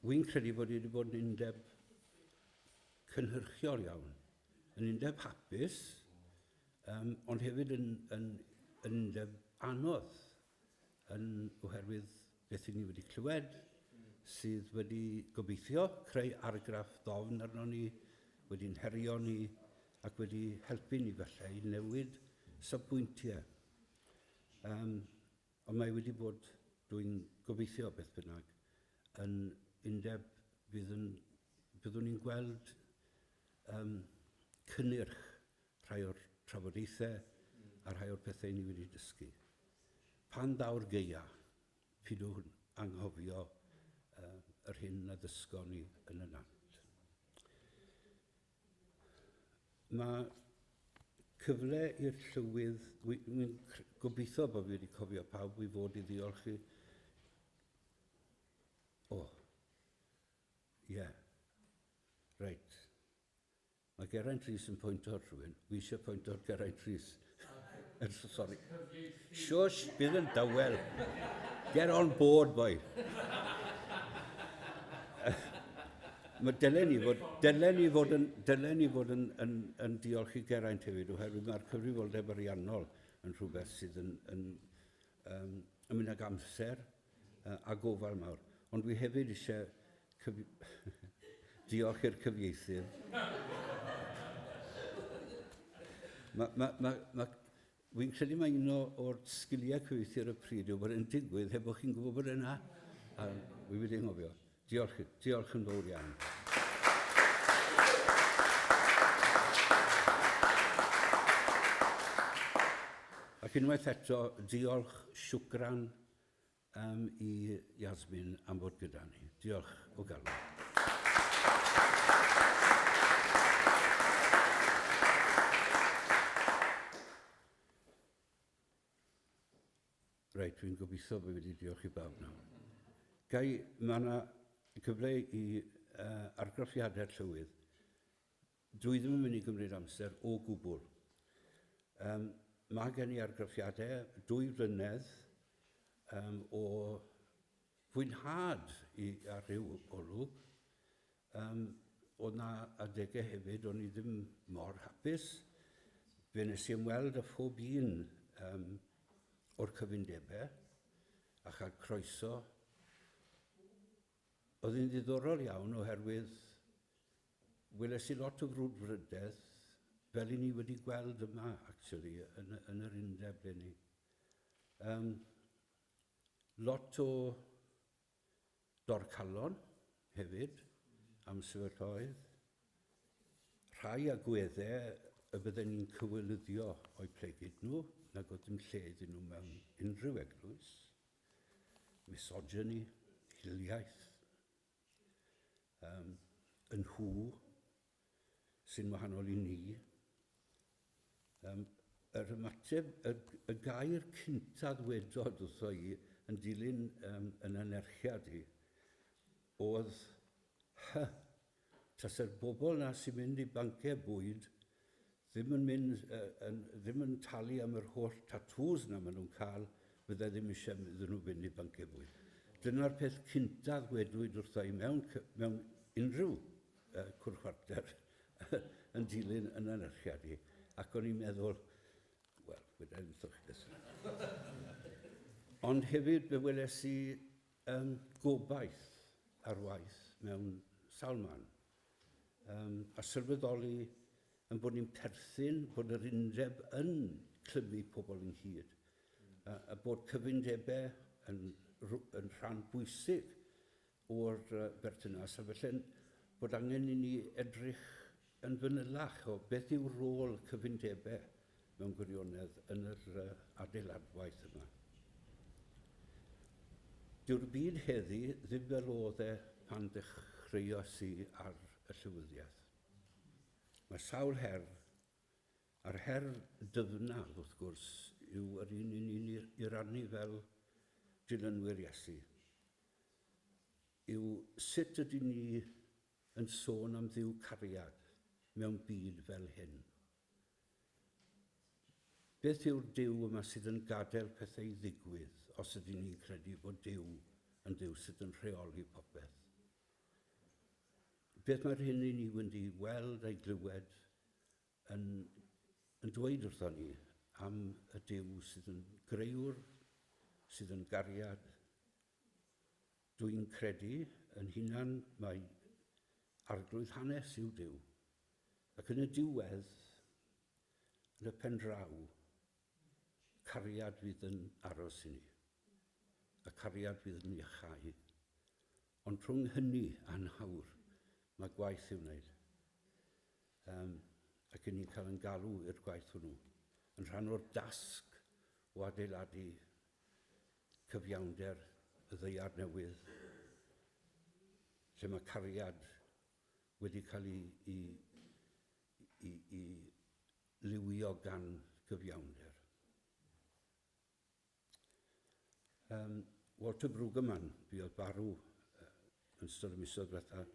Wy'n credu bod wedi bod yn undeb cynhyrchiol iawn. Yn undeb hapus, um, ond hefyd yn, yn, yn undeb anodd, yn oherwydd beth i ni wedi clywed, sydd wedi gobeithio creu argraff ddofn arno ni, wedi'n herio ni, ac wedi helpu ni falle i newid safbwyntiau. Um, ond mae wedi bod, dwi'n gobeithio beth bynnag, yn undeb fydd yn, byddwn ni'n gweld um, cynnyrch rhai o'r trafodaethau a rhai o'r pethau ni wedi dysgu. Pan ddaw'r gaea, pidwch anghofio uh, yr hyn a ddysgon ni yn y nant. Mae cyfle i'r llywydd, dwi'n gobeithio bod fi wedi cofio pawb i fod i ddiolch i. O, oh, ie, yeah. reit. Mae Geraint Rhys yn pwyntio at rhywun. Wi eisiau pwyntio at Geraint Rhys. Sorry. Shush, bydd yn dawel. Get on board, boy. Mae dylen ni fod, dylen ni fod, yn, dylen ni fod yn, yn, yn diolch i Geraint hefyd, oherwydd mae'r cyfrifoldeb ariannol yn rhywbeth sydd yn, yn, um, yn mynd ag amser uh, a gofal mawr. Ond dwi hefyd eisiau Cyf... Diolch i'r cyfieithydd. Mae, ma, ma, ma, Wy'n credu mae un o'r sgiliau cyfieithu ar y pryd yw bod e'n digwydd heb bod chi'n gwybod bod e'n na. A wy wedi anghofio. Diolch, diolch yn fawr iawn. Ac unwaith eto, diolch, siwcran, Am i Yasmin am fod gyda ni. Diolch o galon. Reit, dwi'n gobeithio bod wedi diolch i bawb nawr. Gai, mae yna cyfle i uh, argraffiadau'r llywydd. Dwi ddim yn mynd i gymryd amser o gwbl. Um, mae gen i argraffiadau dwy flynedd um, o fwynhad i, ar ryw olwg. Um, oedd na adegau hefyd o'n i ddim mor hapus. Fe nes i ymweld â phob un um, o'r cyfundebau a chael croeso. Oedd hi'n ddiddorol iawn oherwydd Weles i lot o frwdfrydedd, fel i ni wedi gweld yma, actually, yn, yn yr undeb le ni. Um, lot o dorcalon hefyd am sefyllfaoedd. Rhai agweddau y bydden ni'n cywilyddio o'u plegid nhw, nag oedd dim lle iddyn nhw mewn unrhyw eglwys. Misogyny, hiliaeth, um, y nhw sy'n wahanol i ni. Um, yr ymateb, y, y gair cyntaf ddwedodd wrtho i yn dilyn um, yn anerchiad i, oedd hy, tase'r bobl na sy'n mynd i banciau bwyd ddim yn mynd, uh, yn, ddim yn talu am yr holl tatŵs na maen nhw'n cael, bydde ddim eisiau iddyn nhw fynd i banciau bwyd. Dyna'r peth cynta ddwedwyd wrtha i mewn, mewn unrhyw uh, cwrchwarter yn dilyn yn anerchiad i. Ac o'n i'n meddwl, wel, weda i wrthoch chi beth. Ond hefyd fe weles i um, gobaith ar waith mewn sawl man. Um, a sylweddoli yn bod ni'n perthyn, bod yr undeb yn clymu pobl ynghyd, a, a bod cyfundebau yn, yn rhan bwysig o'r berthynas, a felly bod angen i ni edrych yn fanylach o beth yw rôl cyfundebau mewn gwirionedd yn yr adeiladwaith yma. Dyw'r byd heddi ddim fel oedd e pan ddechreuos i ar y llywyddiaeth. Mae sawl her, a'r her dyfnaf, wrth gwrs, yw yr un i ni'n ei rannu fel dilynwyr Iesu, yw sut ydyn ni yn sôn am Dduw cariad mewn byd fel hyn? Beth yw'r Duw yma sydd yn gadael pethau i ddigwydd os ydyn ni'n credu bod Duw yn Dduw sydd yn rheoli popeth? Beth mae'r hyn i ni wedi weld a'i glywed yn, yn dweud wrthon ni am y Duw sydd yn greuwr, sydd yn gariad? Dwi'n credu yn hunan mai arglwydd hanes yw Duw. Ac yn y diwedd, yn y pen draw, cariad fydd yn aros i ni. Y cariad fydd yn iachau. Ond rhwng hynny a nawr, mae gwaith i'w wneud. Ac yn ni'n cael yn galw i'r gwaith hwnnw, yn rhan o'r dasg o adeiladu cyfiawnder y ddaear newydd, lle mae cariad wedi cael ei liwio gan gyfiawnder. Walter Brueggemann fuodd farw yn ystod y misoedd diwetha,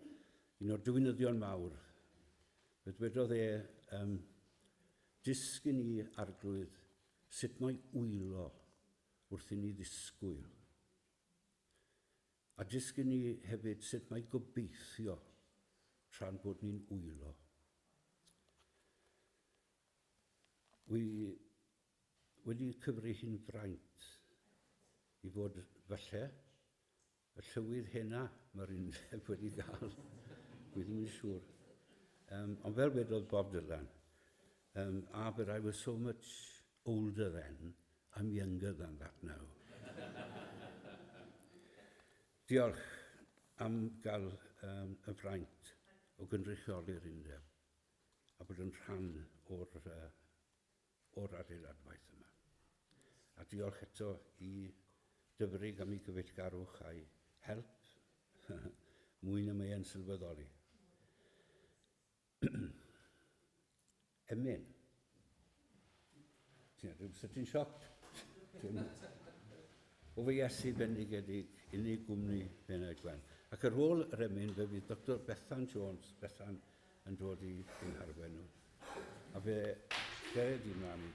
un o'r diwinyddion mawr. Fe dwedodd e, "Dysg i ni, Arglwydd, sut mae wylo wrth i ni ddisgwyl. A dysg i ni hefyd sut mae gobeithio tra'n bod ni'n wylo." Wi wedi cyfri hi'n fraint i fod falle y llywydd hena mae'r undeb wedi gael. Dwi ddim yn siŵr. Ond fel wedodd Bob Dylan, "Ah, but I was so much older then, I'm younger than that now." Diolch am gael y fraint o gynrychioli'r undeb a bod yn rhan o'r adeiladwaith yma. A diolch eto i Dyfrig am ei gyfeillgarwch a'i help, mwy na mae e'n sylweddoli. Emyn. Ti'n rhywbeth ti'n sioc? O fy Iesu bendigedig, unig gwmni f'enaid gwen. Ac ar ôl yr emyn, fe fydd Dr Bethan Jones, Bethan, yn dod i'n harwain nhw. A fe dere di mlaen i.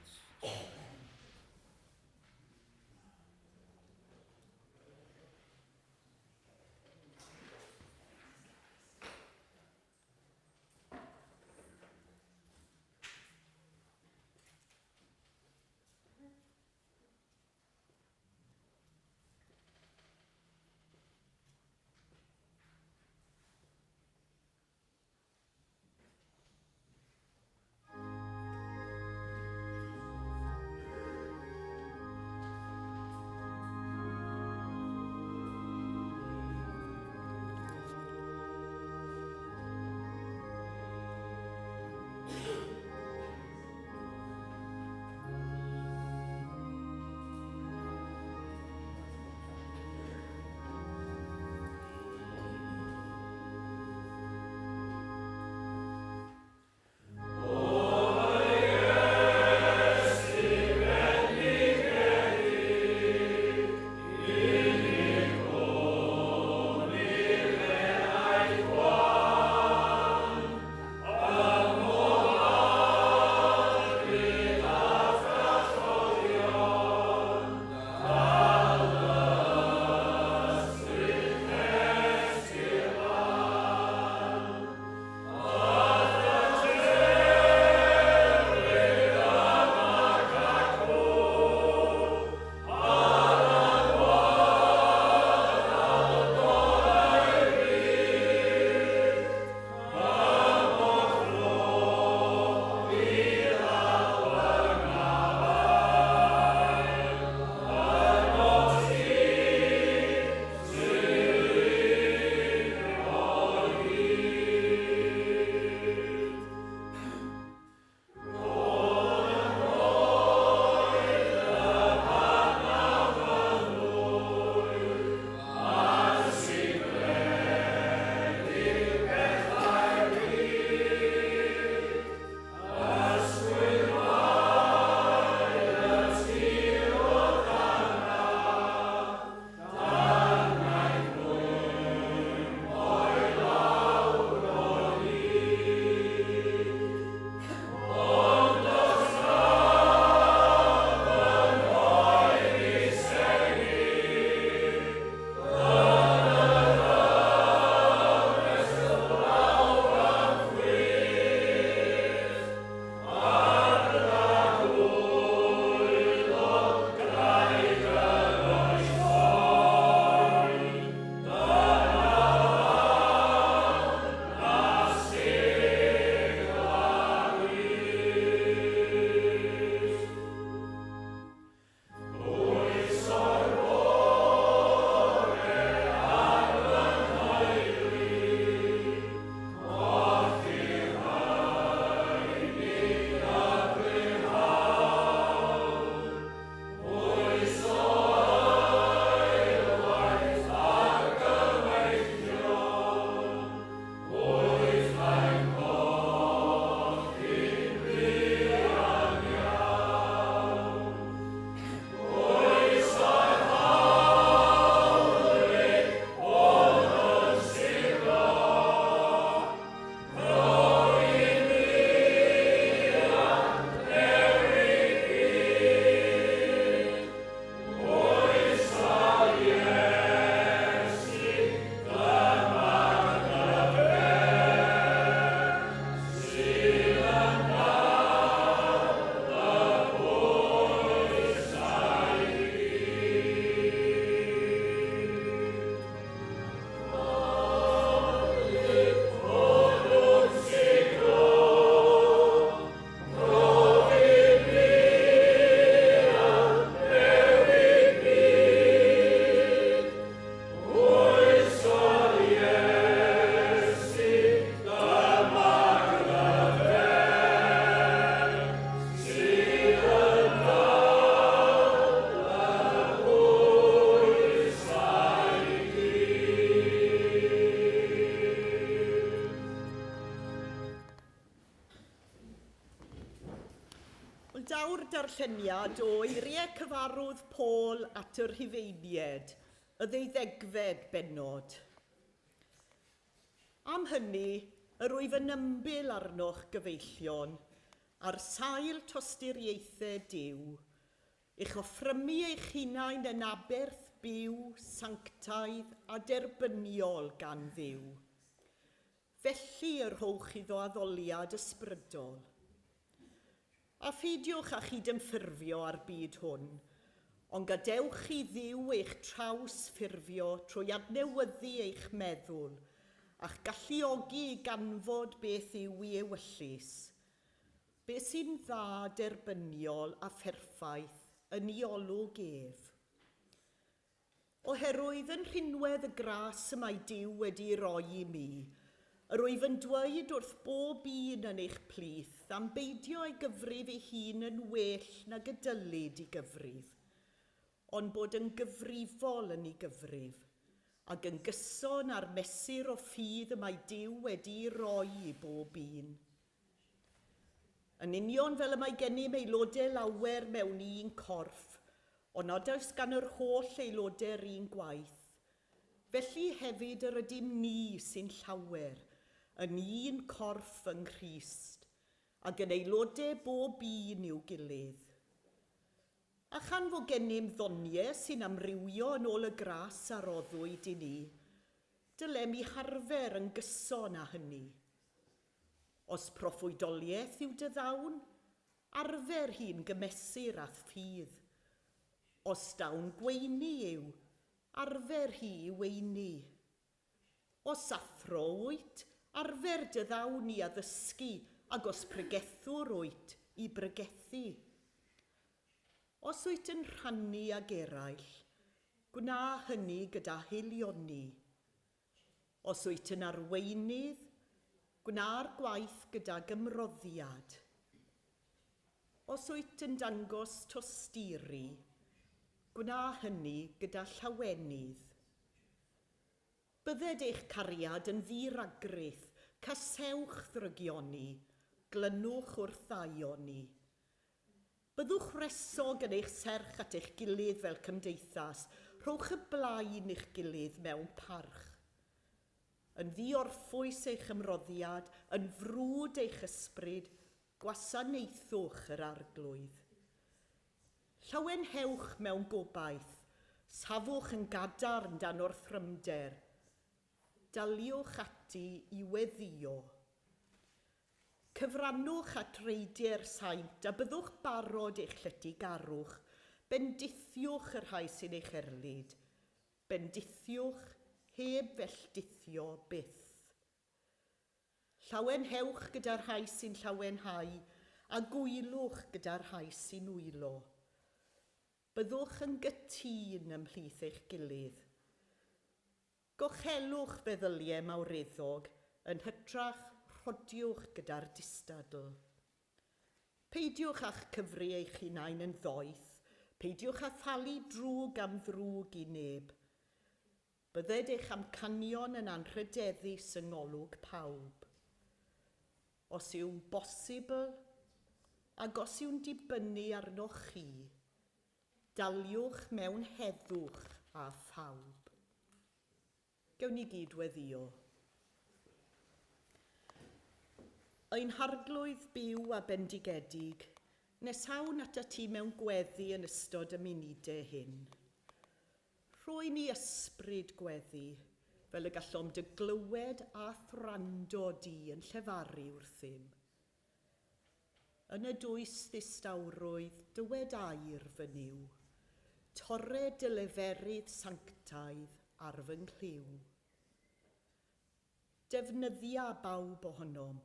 Daw'r darlleniad o eiriau cyfarwydd Paul at y Rhufeiniaid, y ddeuddegfed bennod. Am hynny, yr wyf yn ymbil arnoch, gyfeillion, ar sail tosturiaethau Duw, i'ch offrymu eich hunain yn aberth byw, sanctaidd a derbyniol gan Dduw. Felly y rhowch iddo addoliad ysbrydol. A pheidiwch â chydymffurfio â'r byd hwn, ond gadewch i Dduw eich trawsffurfio trwy adnewyddu eich meddwl, a'ch galluogi i ganfod beth yw ei ewyllys, beth sy'n dda, derbyniol a pherffaith yn ei olwg ef. Oherwydd yn rhinwedd y gras y mae Duw wedi'i roi i mi, yr wyf yn dweud wrth bob un yn eich plith am beidio â'i gyfrif ei hun yn well nag y dylid i gyfrif, ond bod yn gyfrifol yn ei gyfrif, ac yn gyson â'r mesur o ffydd y mae Duw wedi'i roi i bob un. Yn union fel y mae gennym aelodau lawer mewn un corff, ond nad oes gan yr holl aelodau'r un gwaith, felly hefyd yr ydym ni sy'n llawer, yn un corff yng Nghrist, ac yn aelodau bob un i'w gilydd. A chan fod gennym ddoniau sy'n amrywio yn ôl y gras a roddwyd i ni, dylem eu harfer yn gyson â hynny. Os proffwydoliaeth yw dy ddawn, arfer hi'n gymesur â'th ffydd. Os dawn gweini yw, arfer hi i weini. Os athro wyt, arfer dy ddawn i addysgu, ac os pregethwr wyt, i bregethu. Os wyt yn rhannu ag eraill, gwna hynny gyda haelioni. Os wyt yn arweinydd, gwna'r gwaith gydag ymroddiad. Os wyt yn dangos tosturi, gwna hynny gyda llawenydd. Bydded eich cariad yn ddi-ragrith, casewch ddrygioni, glynwch wrth ddaioni. Byddwch wresog yn eich serch at eich gilydd fel cymdeithas, rhowch y blaen i'ch gilydd mewn parch. Yn ddi-orffwys eich ymroddiad, yn frwd eich ysbryd, gwasanaethwch yr Arglwydd. Llawenhewch mewn gobaith, safwch yn gadarn dan orthrymder, daliwch ati i weddïo. Cyfrannwch at reidiau'r saint a byddwch barod eich lletygarwch, bendithiwch y rhai sy'n eich erlid, bendithiwch heb felldithio byth. Llawenhewch gyda'r rhai sy'n llawenhau, a gwylwch gyda'r rhai sy'n wylo. Byddwch yn gytûn ymhlith eich gilydd. Gochelwch feddyliau mawreddog, yn hytrach rhodiwch gyda'r distadl. Peidiwch â'ch cyfri eich hunain yn ddoeth, peidiwch â thalu drwg am ddrwg i neb. Bydded eich amcanion yn anrhydeddus yng ngolwg pawb. Os yw'n bosibl, ac os yw'n dibynnu arnoch chi, Daliwch mewn heddwch â phawb. Gewn ni gyd weddïo. Ein Harglwydd byw a bendigedig, nesawn atat ti mewn gweddi yn ystod y munudau hyn. Rhoi ni ysbryd gweddi, fel y gallom dy glywed a thwrando di yn llefaru wrthym. Yn y dwys ddistawrwydd dywed air fy Nuw, Torred dy leferydd sanctaidd ar fy nghlyw. Defnyddia bawb ohonom,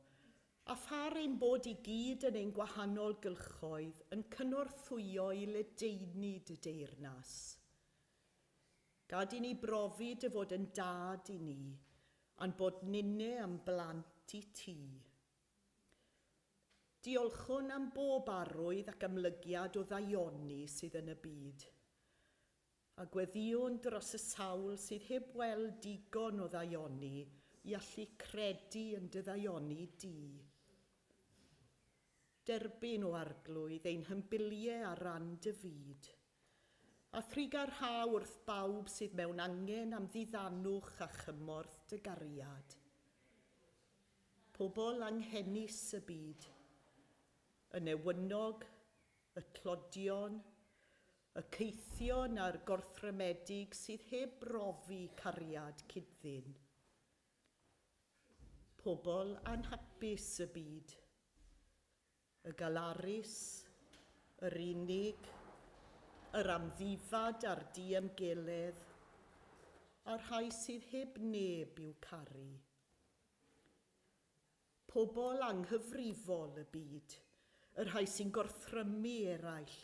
a phar ein bod i gyd yn ein gwahanol gylchoedd yn cynorthwyo i ledaenu dy deyrnas. Gad i ni brofi dy fod yn dad i ni, a'n bod ninne yn blant i ti. Diolchwn am bob arwydd ac amlygiad o ddaioni sydd yn y byd. A gweddïwn dros y sawl sydd heb weld digon o ddaioni i allu credu yn dy ddaioni di. Derbyn, o Arglwydd, ein hymbiliau ar ran dy fyd. A thrugarha wrth bawb sydd mewn angen am ddiddanwch a chymorth dy gariad. Pobl anghenus y byd, y newynog, y tlodion, y caethion a'r gorthrymedig sydd heb brofi cariad cyd-ddyn. Pobl anhapus y byd, y galarus, yr unig, yr amddifad a'r diymgeledd, a'r rhai sydd heb neb i'w caru. Pobl anghyfrifol y byd, y rhai sy'n gorthrymu eraill,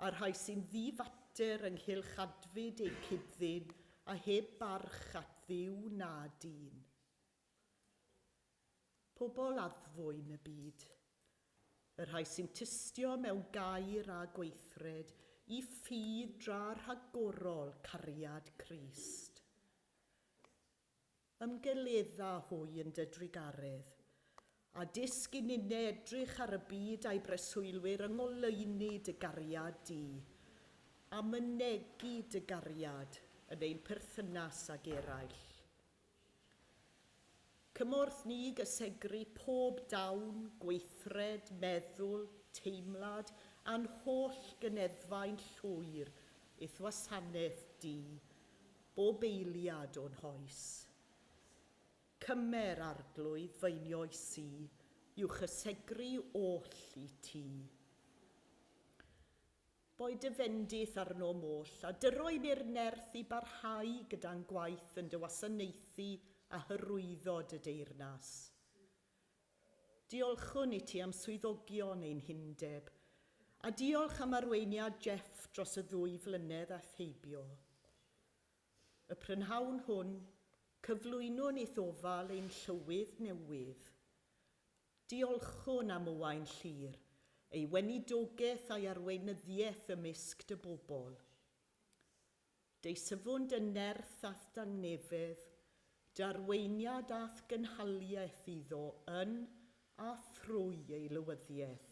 a'r rhai sy'n ddifater ynghylch adfyd eu cyd-ddyn a heb barch at Dduw na dyn. Pobl addfwyn y byd, y rhai sy'n tystio mewn gair a gweithred i ffydd dra rhagorol cariad Crist. Ymgeledda hwy yn dy drugaredd, a dysg i ninne edrych ar y byd a'i breswylwyr yng ngoleuni dy gariad di, a mynegi dy gariad yn ein perthynas ag eraill. Cymorth ni i gysegru pob dawn, gweithred, meddwl, teimlad, a'n holl gyneddfau'n llwyr i'th wasanaeth di, bob eiliad o'n hoes. Cymer, Arglwydd, f'einioes i, i'w chysegru oll i ti. Boed dy fendith arnom oll, a dyro i ni'r nerth i barhau gyda'n gwaith yn dy wasanaethu a hyrwyddo dy deyrnas. Diolchwn i ti am swyddogion ein hundeb, a diolch am arweiniad Jeff dros y ddwy flynedd aeth heibio. Y prynhawn hwn, cyflwynwn i'th ofal ein llywydd newydd. Diolchwn am Owain Llŷr, ei weinidogaeth a'i arweinyddiaeth ymysg dy bobl. Deisyfwn dy nerth a'th dangnefedd, dy arweiniad a'th gynhaliaeth iddo yn a thrwy ei lywyddiaeth.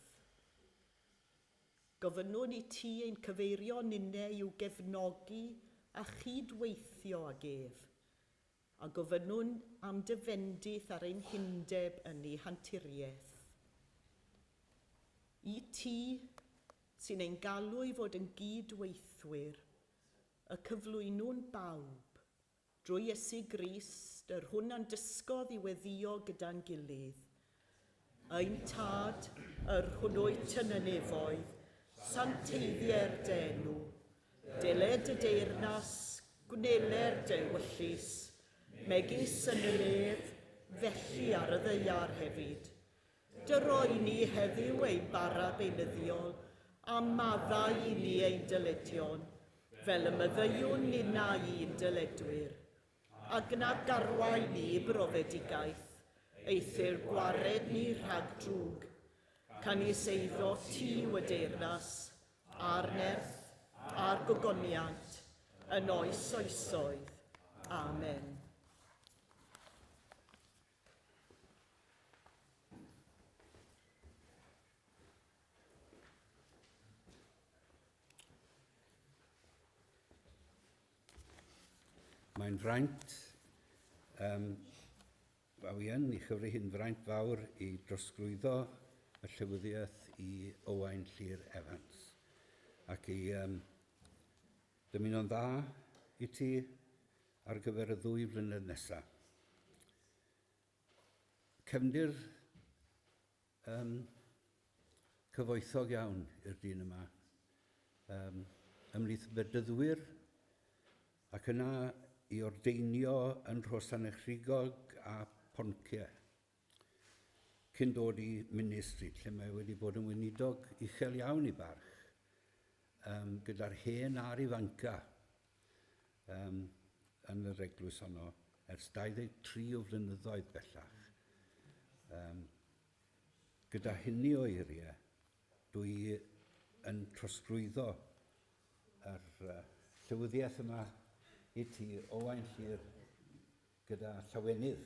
Gofynnwn i ti ein cyfeirio ninne i'w gefnogi a chyd-weithio ag ef, a gofynnwn am dy fendith ar ein hundeb yn ei hanturiaeth. I ti, sy'n ein galw i fod yn gyd-weithwyr, y cyflwynwn bawb, drwy Iesu Grist, yr hwn a'n dysgodd i weddïo gyda'n gilydd. Ein Tad, yr hwn wyt yn y nefoedd, santeiddier dy enw. Deled dy deyrnas, gwneler dy ewyllys, megis yn y nef, felly ar y ddaear hefyd. Dyro i ni heddiw ein bara beunyddiol, a maddau i ni ein dyledion, fel y maddeuwn ninnau i'n dyledwyr. A gwna garwain ni i brofedigaeth, eithr gwared ni rhag drwg. Canys eiddo ti yw y deyrnas, a'r nerth, a'r gogoniant, yn oes oesoedd. Amen. Mae'n fraint, um, wel i yn, i chyfri hyn fraint fawr i drosglwyddo y llywyddiaeth i Owain Llyr Evans ac i um, dymuno'n dda i ti ar gyfer y ddwy flynedd nesaf. Cefndir um, cyfoethog iawn i'r dyn yma. Um, ymhlith bedyddwyr ac yna i ordeinio yn Rhosanechrigog a Ponciau cyn dod i Minny Street, lle mae wedi bod yn weinidog uchel iawn i barch, um, gyda'r hen a'r ifanca um, yn yr eglwys honno ers 23 o flynyddoedd bellach. Um, gyda hynny o eiriau, dwi yn trosglwyddo yr uh, llywyddiaeth yma i ti, Owain Llyr, gyda llawenydd.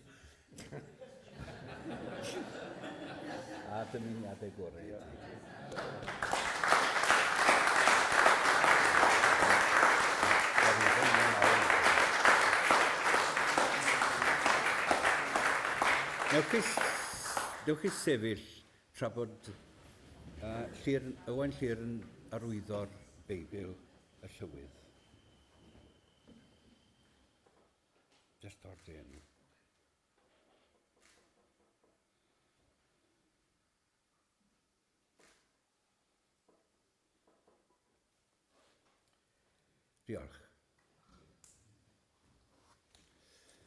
A dymuniadau gorau i ti. Newch chi, newch chi sefyll tra bod uh, Llyr, Owain Llyr yn arwyddo'r Beibl y Llywydd. Just o'r dyn. Diolch.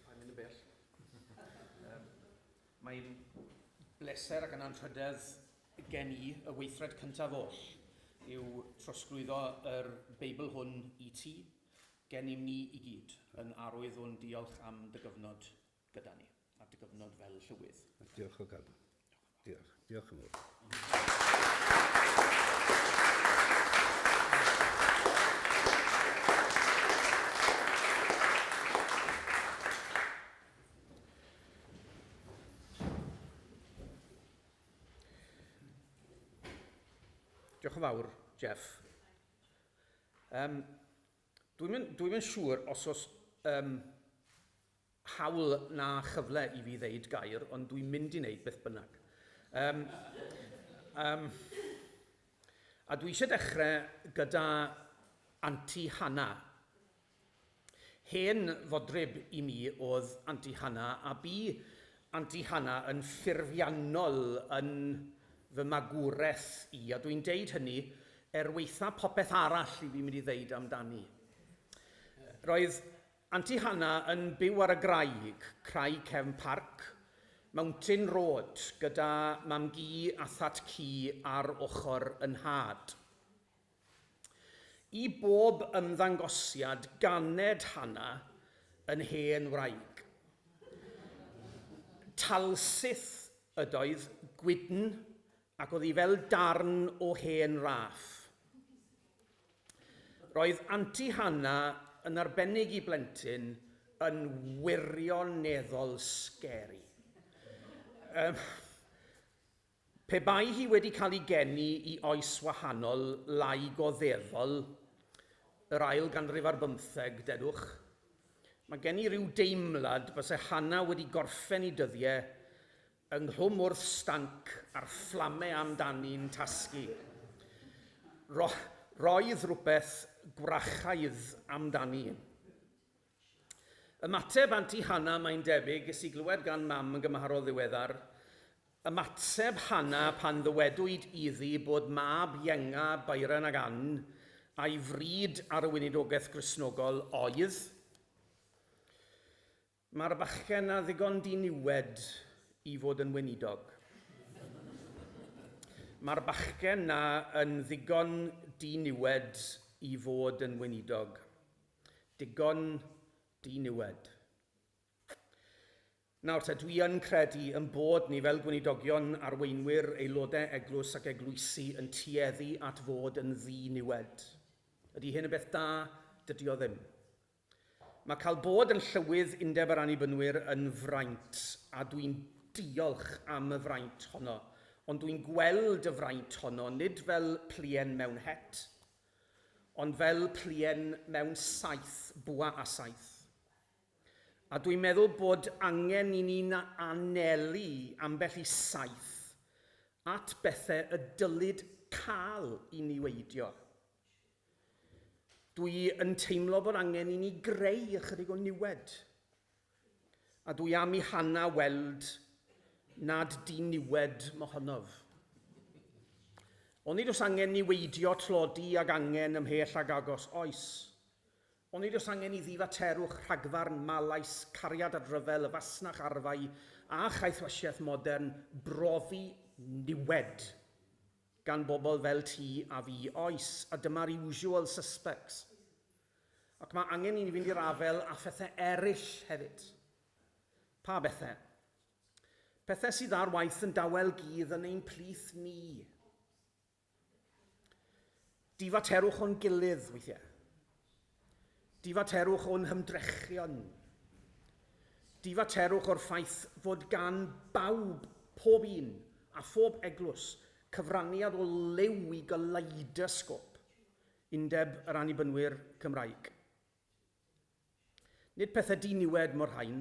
Mae'n mynd yn bell. Um, mae'n bleser ac yn anrhydedd gen i y weithred cyntaf oll yw trosglwyddo yr Beibl hwn i ti, gennym ni i gyd, yn arwydd o'n diolch am dy gyfnod gyda ni, a dy gyfnod fel llywydd. Diolch o galon. Diolch. Diolch yn fawr. Diolch yn fawr, Jeff. Um, Dwi'n dwi yn siŵr os oes um, hawl na chyfle i fi ddeud gair, ond dwi'n mynd i wneud beth bynnag. Um, um, a dwi eisiau dechrau gyda Anti Hanna. Hen fodryb i mi oedd Anti Hanna, a bu Anti Hanna yn ffurfiannol yn fy magwraeth i, a dwi'n deud hynny er weitha popeth arall i fi'n mynd i ddeud amdani. Roedd Anti Hanna yn byw ar y graig, Craig Cefn Parc, Mountain Road, gyda mam-gu a thad-cu ar ochr yn nhad. I bob ymddangosiad ganed Hanna yn hen wraig. Talsyth ydoedd, gwydn, ac oedd hi fel darn o hen raff. Roedd Anti Hanna yn arbennig i blentyn yn wirioneddol scary. Um, pe bai hi wedi cael ei geni i oes wahanol, lai goddefol, yr ail ganrif ar bymtheg, dedwch, mae gen i ryw deimlad byse Hanna wedi gorffen i dyddiau Ynghlwm wrth stanc a'r fflame amdani'n tasgu. Ro roedd rhywbeth gwrachaidd amdani. Ymateb Anti Hanna, mae'n debyg, ges i glywed gan Mam yn gymharol ddiweddar, ymateb Hanna pan ddywedwyd iddi bod mab ienga Byron ag Ann a'i fryd ar y weinidogaeth Gristnogol oedd, Mae'r bachgen 'na ddigon diniwed i fod yn weinidog. Mae'r bachgen 'na yn ddigon diniwed i fod yn weinidog. Digon diniwed. Nawr te, dwi yn credu yn bod ni fel gweinidogion, arweinwyr, aelodau eglwys ac eglwysi yn tueddu at fod yn ddiniwed. Ydy hyn yn beth da? Dydy o ddim. Mae cael bod yn llywydd Undeb yr Annibynwyr yn fraint, a dwi'n diolch am y fraint honno, ond dwi'n gweld y fraint honno nid fel pluen mewn het, ond fel pluen mewn saeth, bwa a saeth. A dwi'n meddwl bod angen i ni'n anelu ambell i saeth at bethau y dylid cael i niweidio. Dwi yn teimlo bod angen i ni greu ychydig o niwed. A dwi am i Hanna weld nad diniwed mohonof. Onid oes angen niweidio tlodi ag angen ymhell ag agos? Oes. Onid oes angen i ddifaterwch, rhagfarn, malais, cariad at ryfel, y fasnach arfau a chaethwasiaeth modern brofi niwed gan bobl fel ti a fi, oes, a dyma'r usual suspects. Ac mae angen i ni fynd i'r afael â phethau eraill hefyd. Pa bethau? Pethau sydd ar waith yn dawel gudd yn ein plith ni. Difaterwch o'n gilydd weithiau. Difaterwch o'n hymdrechion. Difaterwch o'r ffaith fod gan bawb, pob un, a phob eglwys, cyfraniad o liw i galeidosgop Undeb yr Annibynwyr Cymraeg. Nid pethau diniwed mo'r rhain.